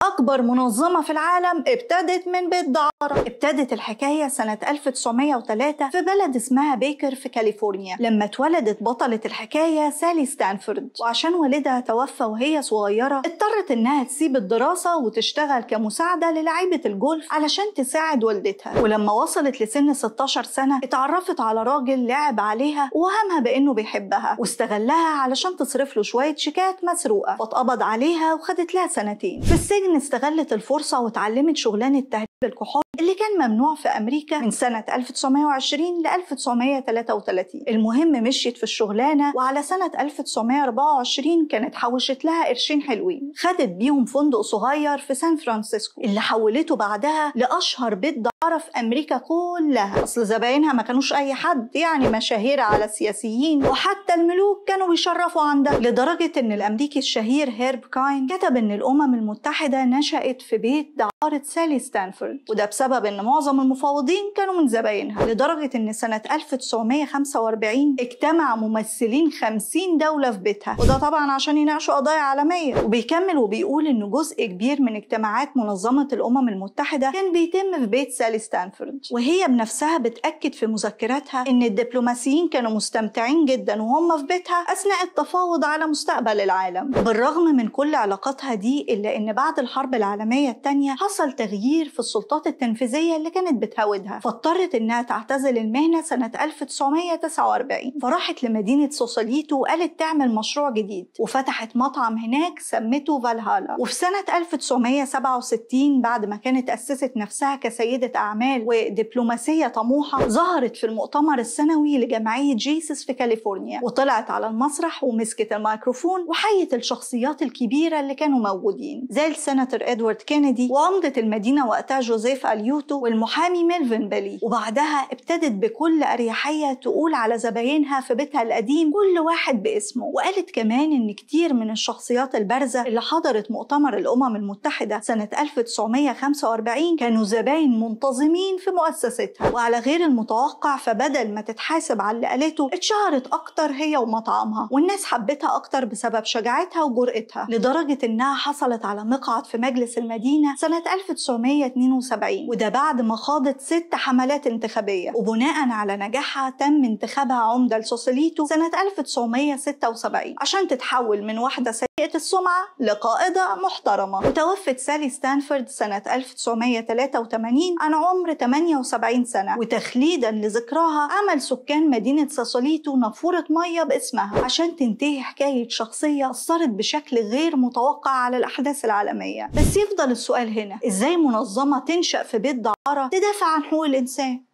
أكبر منظمة في العالم ابتدت من بيت دعارة. ابتدت الحكاية سنة 1903 في بلد اسمها بيكر في كاليفورنيا، لما اتولدت بطلة الحكاية سالي ستانفورد. وعشان والدها توفى وهي صغيرة اضطرت انها تسيب الدراسة وتشتغل كمساعدة للعيبة الجولف علشان تساعد والدتها. ولما وصلت لسن 16 سنة اتعرفت على راجل لعب عليها ووهمها بانه بيحبها واستغلها علشان تصرف له شوية شيكات مسروقة، فاتقبض عليها وخدت لها سنتين في السجن. استغلت الفرصة واتعلمت شغلانة تهريب الكحول اللي كان ممنوع في أمريكا من سنة 1920 ل 1933. المهم مشيت في الشغلانة، وعلى سنة 1924 كانت حوشت لها قرشين حلوين خدت بيهم فندق صغير في سان فرانسيسكو اللي حولته بعدها لأشهر بيت دعارة في أمريكا كلها. أصل زباينها ما كانوش أي حد، يعني مشاهير على السياسيين وحتى الملوك كانوا بيشرفوا عندها، لدرجة إن الأمريكي الشهير هيرب كاين كتب إن الأمم المتحدة نشأت في بيت دعارة سالي ستانفورد، وده بسبب ان معظم المفاوضين كانوا من زباينها. لدرجة ان سنة 1945 اجتمع ممثلين 50 دولة في بيتها، وده طبعا عشان يناقشوا قضايا عالمية. وبيكمل وبيقول ان جزء كبير من اجتماعات منظمة الأمم المتحدة كان بيتم في بيت سالي ستانفورد، وهي بنفسها بتأكد في مذكراتها ان الدبلوماسيين كانوا مستمتعين جدا وهم في بيتها أثناء التفاوض على مستقبل العالم. بالرغم من كل علاقاتها دي، إلا ان بعد الحرب العالمية الثانية حصل تغيير في السلطات التنفيذية اللي كانت بتهاودها، فاضطرت انها تعتزل المهنة سنة 1949. فراحت لمدينة سوساليتو وقالت تعمل مشروع جديد، وفتحت مطعم هناك سمته فالهالا. وفي سنة 1967 بعد ما كانت أسست نفسها كسيدة أعمال ودبلوماسية طموحة، ظهرت في المؤتمر السنوي لجمعية جيسس في كاليفورنيا، وطلعت على المسرح ومسكت الميكروفون وحيت الشخصيات الكبيرة اللي كانوا موجودين زي السناتور إدوارد كينيدي وعمدة المدينة وقتها جوزيف أليوتو والمحامي ميلفين بيلي. وبعدها ابتدت بكل أريحية تقول على زباينها في بيتها القديم كل واحد باسمه، وقالت كمان إن كتير من الشخصيات البارزة اللي حضرت مؤتمر الأمم المتحدة سنة 1945 كانوا زباين منتظمين في مؤسستها. وعلى غير المتوقع فبدل ما تتحاسب على اللي قالته اتشهرت أكتر هي ومطعمها، والناس حبتها أكتر بسبب شجاعتها وجرأتها، لدرجة إنها حصلت على مقعد في مجلس المدينة سنة 1972، وده بعد ما خاضت 6 حملات انتخابية. وبناء على نجاحها تم انتخابها عمدة لسوساليتو سنة 1976 عشان تتحول من واحدة سيئة السمعة لقائدة محترمة. وتوفت سالي ستانفورد سنة 1983 عن عمر 78 سنة، وتخليدا لذكراها عمل سكان مدينة سوساليتو نافورة مية باسمها عشان تنتهي حكاية شخصية أثرت بشكل غير متوقع على الأحداث العالمية. بس يفضل السؤال هنا، إزاي منظمة تنشأ في بيت دعارة تدافع عن حقوق الإنسان؟